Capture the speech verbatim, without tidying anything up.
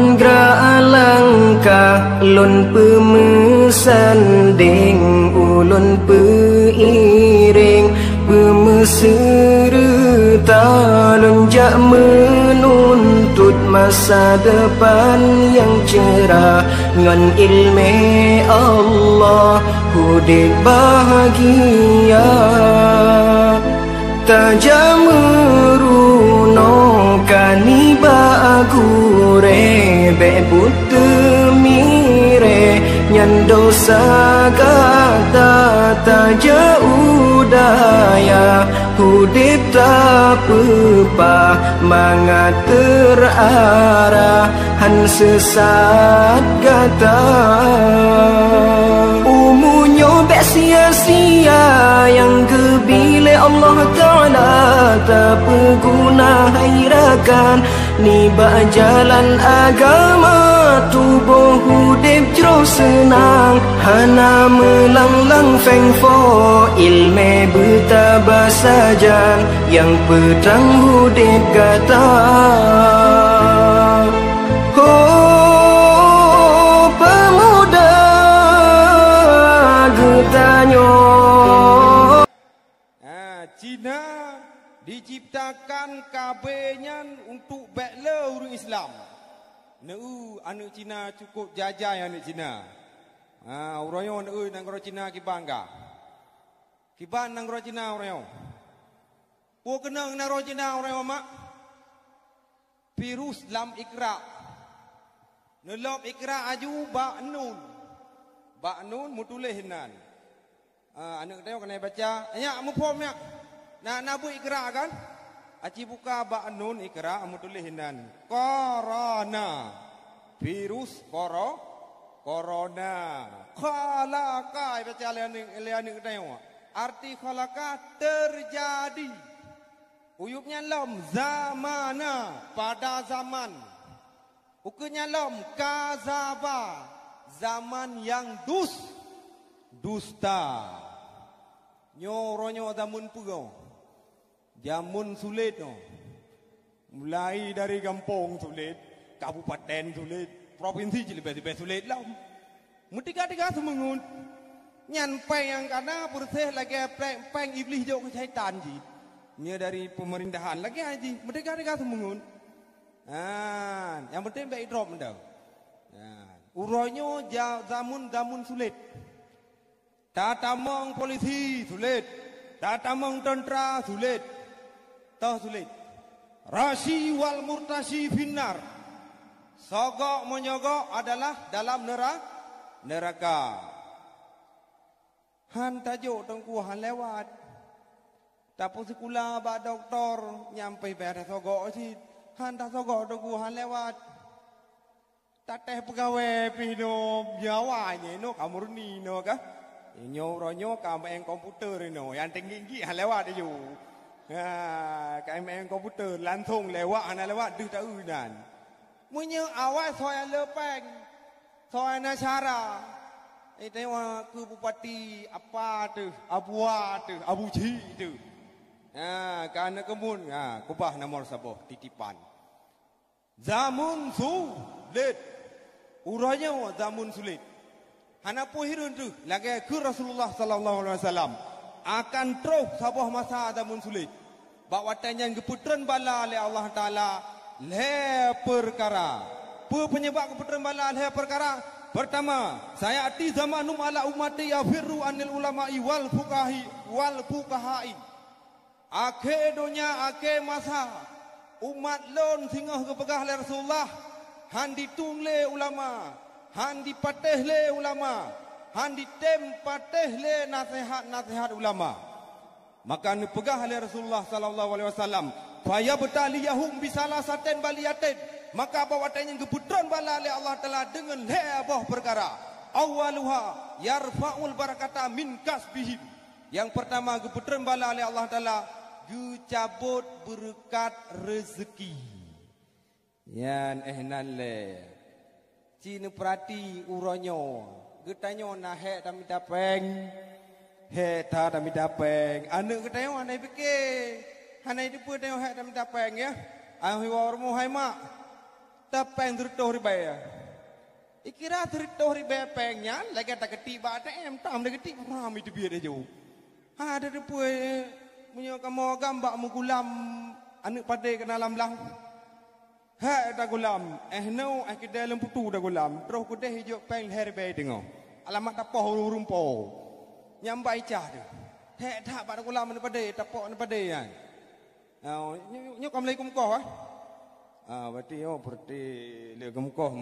Geura alangkah lôn peumeusandeng, ulôn peuireng peumeuseureuta, lôn jak meununtut masa depan nyang cerah. Ngon ileumèe Allah udép bahgia. Tajak meurunoe ka nibak gurèe, bèk buet teumirèe, nyan desya gata. Tajak u dayah udép tapeupah, mangat teuarah, hán seusat gata. Umu nyoe bèk sia-sia, nyang geubri lé Allah Taala tapeuguna hai rakan. Nibak jalan agama tuboh udép jroh seunang, hana meulang-lang feng fo, ileumèe beutabah sajan nyang peutrang udép gata. Ho peumuda geutanyoe. Ha, Cina diciptakan KB nyan untuk bèk le ureueng Islam. Neu aneuk Cina cukup jajai aneuk Cina. Ha, uroe nyoe neu nanggroe Cina kiban ka. Kiban nanggroe Cina uroe nyoe. Peue keunong nanggroe Cina uroe nyoe, mak? Virus lam Iqra. Neulom Iqra aju bak nun. Bak nun meutuléh nan. Ah, aneuk tanyoe keuneuk baca. Nyak muphom nyak. Na, na buet Iqra kan? Aci buka bak nun Iqra meutuléh nan. Korona. Virus koro-, korona. Khalaqa baca lé aneuk, lé aneuk tanyoe. Arti khalaqa terjadi. Uyueb nyan lom zamana, pada zaman. Ukeue nyan lom kazaba, zaman nyang dus-, dusta. Nyoe uroe nyoe zaman peue? Zaman sulet nyoe. Mulai dari gampông sulet, kabupaten sulet, provinsi cit leubeh-leubeh sulet lom. Meutika-tika seumeungon. Nyan péng nyang kana beureuséh lagèe péng, péng Iblih jok keu syaitan jih. Nyoe dari peumerintahan lagèe jih, meutika-tika seumeungon. Nah, nyang penting bèk idrop meudoe. Nah, uroe nyoe ja-, zamun-zamun sulet. Tatamong polisi sulet, tatamong teuntra sulet, toh sulet. Rashi wal murtashi finnar. Sogok menyogok adalah dalam nera-, neraka. Han tajok teungku han lewat. Tapeusikula bak doktor, nyan pih bèk tasogok cit. Han tasogok teungku han lewat. Tatéh peugawée pih nyoe nyawa nyoe, nyoe ka murni nyoe ka. Nyoe uroe nyoe ka maén komputer nyoe, nyang tinggi-tinggi han lewat aju. Ha, ka maén komputer, langsong lewat, hana lewat deuh taeu nan. Meunyoe awai soe le péng, soe na syara, eh, tengok keu bupati apa teuh, abu a teuh, abu ji teuh. Ha, ka na keumun, ha, keubah nomor saboh titipan. Zamun sulet. Uroe nyoe zamun sulet. Hana peue hireuen teuh, lagèe kheun Rasulullah sallallahu alaihi wasallam, akan troh saboh masa zamun sulet. Bak watèe nyan geupeutreun bala lé Allah Taala lhèe peukara. Peue peunyeubab geupeutreun bala lhèe peukara? Peurtama, sayati zamanun ala ummati yafirru anil ulama'i wal fuqahi, wal fuqaha'i. Akhé donya, akhé masa, umat lôn singoh geupeugah lé Rasulullah, han ditueng lé ulama, han dipatéh lé ulama, han ditém patéh lé naseuhat-naseuhat ulama. Maka neupeugah lé Rasulullah sallallahu alaihi wasallam, "Fayabtaliyahum bisalasatin baliyatin." Maka bak watèe nyan geupeutreun bala lé Allah Taala deungon lhèe boh peukara. Awwaluha yarfa'ul barakata min kasbihim. Nyang peurtama geupeutreun bala lé Allah Taala, geucabot beureukat reuzeuki. Nyan, eh, nan lé. Ci neupeurati uroe nyoe, geutanyoe na hék tamita péng, hék that tamita péng. Aneuk geutanyoe hana jipike, hana jiteupeue tanyoe hék tamita péng, ya. Ayo hiwa rumoh hai mak. Tapéng sireutôh ribèe. Ikira sireutôh ribèe péng nyan lagèe takeutik bak A T M, tam takeutik ram iteubiet laju. Ha, teupeue, meunyoe kamoe agam bak meugulam aneuk padé keunan lam blang. Hék tagulam, eh nyoe, eh keudè lôn putu tagulam, troh keudeh ijok péng lhèe ribèe teungoh. Alamat tapoh ureueng-ureueng po. Nyang bak icah teuh. Hék that bak tagulam aneuk padé, tapok aneuk padé nyan. Ah, nyoe, nyoe ka mulai keumeukoh, eh? Ah, berarti nyoe peureute lé keumeukoh.